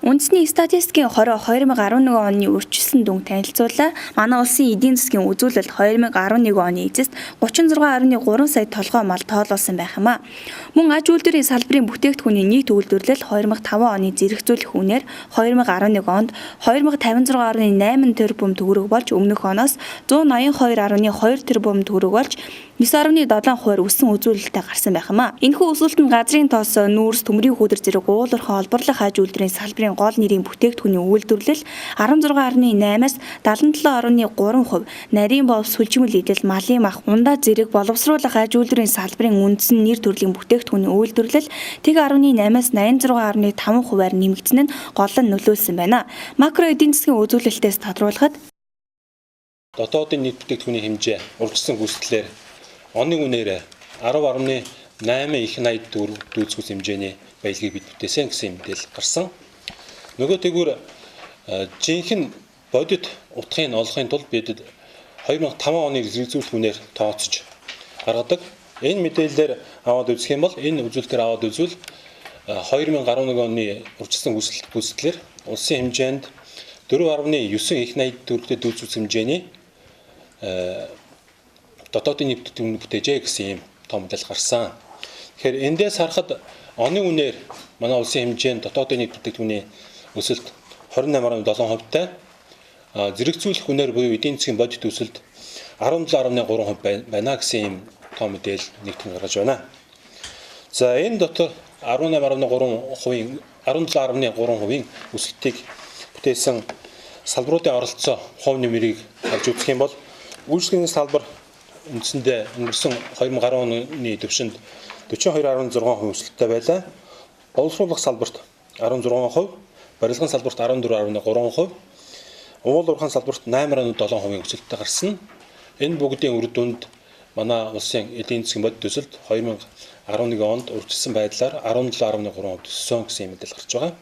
Үндэсний статистикийн 20 2011 оны үржилсэн дүнг танилцууллаа. Манай улсын эдийн засгийн үзүүлэлт 2011 оны эцэст 36.3 сая толгой мал тоолуулсан байх юм а. Мөн аж үйлдвэрийн салбарын бүтээгдэхүүний нийт үйлдвэрлэл 2005 оны зэрэгцүүлэх үнээр 2011 онд 2056.8 тэрбум төгрөг болж, өмнөх оноос 182.2 тэрбум төгрөг болж, 9.7%-аар өссөн үзүүлэлттэй гарсан байх юм а. Энэхүү өсөлт нь газрын тос, нүүрс, төмрийн хүүдэр зэрэг уул уурхай олборлох аж үйлдвэрийн салбарын гол нэрийн бүтээгдэхүүний үйлдвэрлэл 16.8-аас 77.3%, нарийн бов, сүлжмэл идэл, малын мах, ундаа зэрэг боловсруулах аж үйлдвэрийн салбарын үндсэн нэр төрлийн бүтээгдэхүүний үйлдвэрлэл 0.8-аас 86.5%-аар нэмэгдсэн нь голлон нөлөөлсөн байна. Макро эдийн засгийн үзүүлэлтээс тодруулахад дотоодын нийт бүтээгдэхүүний хэмжээ урьдчилсан гүйцэтгэлээр оны үнээр 10.8 их 80 төгрөг дүйцэхүйц хэмжээний баялагийг бид бүтээсэн гэсэн мэдээлэл гарсан. Нөгөө тэгвэр жинхэнэ бодит утгыг олохын тулд бид 2005 оны зэрэгцүүлэх үнээр тооцож гаргадаг. Энэ мэдээллээр аваад үзэх юм бол, энэ үзүүлэлтээр аваад үзвэл, 2011 оны урьдчилсан гүйцэтгэлээр улсын хэмжээнд 4.9 их 80 төгрөгтэй дүйцэхүйц хэмжээний дотоодын нийт бүтээгдэхүүн бүтээжээ гэсэн ийм том мэдээлэл гарсан. Тэгэхээр эндээс харахад оны үнээр манай улсын хэмжээнд дотоодын нийт бүтээгдэхүүний өсөлт 28.7%-тай, зэрэгцүүлэх үнээр буюу эдийн засгийн бодит өсөлт 17.3% байна гэсэн ийм том мэдээлэл нэгтгэн гаргаж байна. За, энэ дотор 18.3%-ийн, 17.3%-ийн өсөлтийг бүтээсэн салбаруудын оролцоо, хувь нэмрийг авч үзэх юм бол үйлчилгээний салбар үндсэндээ өнгөрсөн 2010 оны төвшөнд 42.6% өсөлттэй байлаа. Боловсруулах салбарт 16%, барилгын салбарт 14.3%, уул уурхайн салбарт 8.7% өсөлттэй гарсан. Энэ бүгдийн үр дүнд манай улсын эдийн засгийн бодит өсөлт 2011 онд урьдчилсан байдлаар 17.3% өссөн гэсэн мэдээлэл гарч байгаа.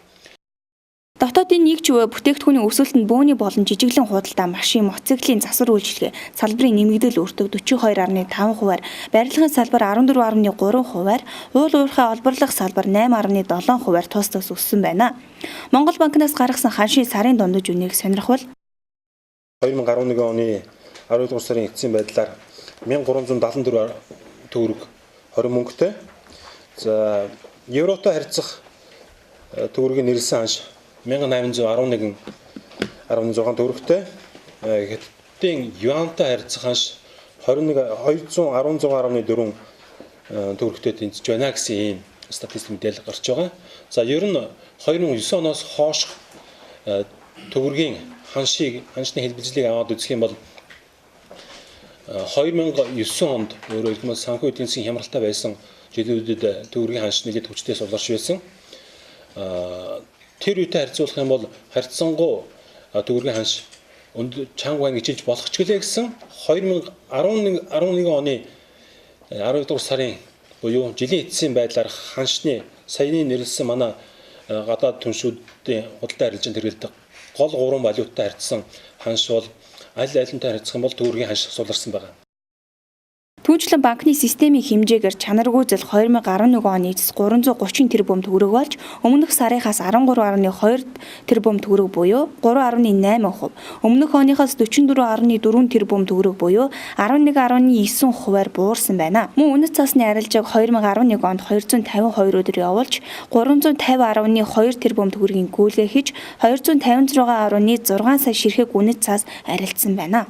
Дотоодын нэгж бүтээгдэхүүний өсөлтөнд бөөний болон жижиглэн худалдаа, машин, мотоциклийн засвар үйлчилгээ салбарын нэмэгдэл өртөг 42.5%-аар, барилгын салбар 14.3%-аар, уул уурхай олборлох салбар 8.7%-аар тус тус өссөн байна. Монгол банкнаас гаргасан ханшийн сарын дундаж үнийг сонирхвол 2011 оны 12 дугаар сарын эцсийн байдлаар 1374 төгрөг 20 мөнгөтэй. За, евротой харьцах төгрөгийн нэрлэсэн ханш 1811.6 төгрөгтэй. Хятадын юантай харьцах ханш 21 216.4 төгрөгтэй тэнцэж байна гэсэн ийм статистик мэдээлэл гарч байгаа. За, ер нь 2009 оноос хойш төгрөгийн ханшийг, ханшны хэлбэлзлийг аваад үзэх юм бол 2009 онд, өөрөөр хэлбэл санхүү эдийн засгийн хямралтай байсан жилүүдэд, төгрөгийн ханш нэлээд хүчтэй суларч байсан. Тэр үетэй харьцуулах юм бол харьцангуй төгрөгийн ханш өнд чанга байна гэж хэлж болох ч гэлээ гэсэн, 2011 11 оны 12 дугаар сарын буюу жилийн эцсийн байдлаар ханшны саяны нэрлэсэн манай гадаад түншүүдийн худалдаа арилжаанд хэрэглэдэг гол гурван валюттай харьцсан ханш бол аль алинтай харьцах юм бол төгрөгийн ханш суларсан байна. Түүнчлэн банкны системийн хэмжээгээр чанаргүй зэл 2011 оны эцэс 330 тэрбум төгрөг болж, өмнөх сарынхаас 13.2 тэрбум төгрөг буюу 3.8%, өмнөх оныхоос 44.4 тэрбум төгрөг буюу 11.9 хувиар буурсан байна. Мөн үнэт цасны арилжааг 2011 онд 252 өдөр явуулж, 350.2 тэрбум төгрөгийн гүйлгээ хийж, 256.6 сая ширхэг үнэт цас арилжсан байна.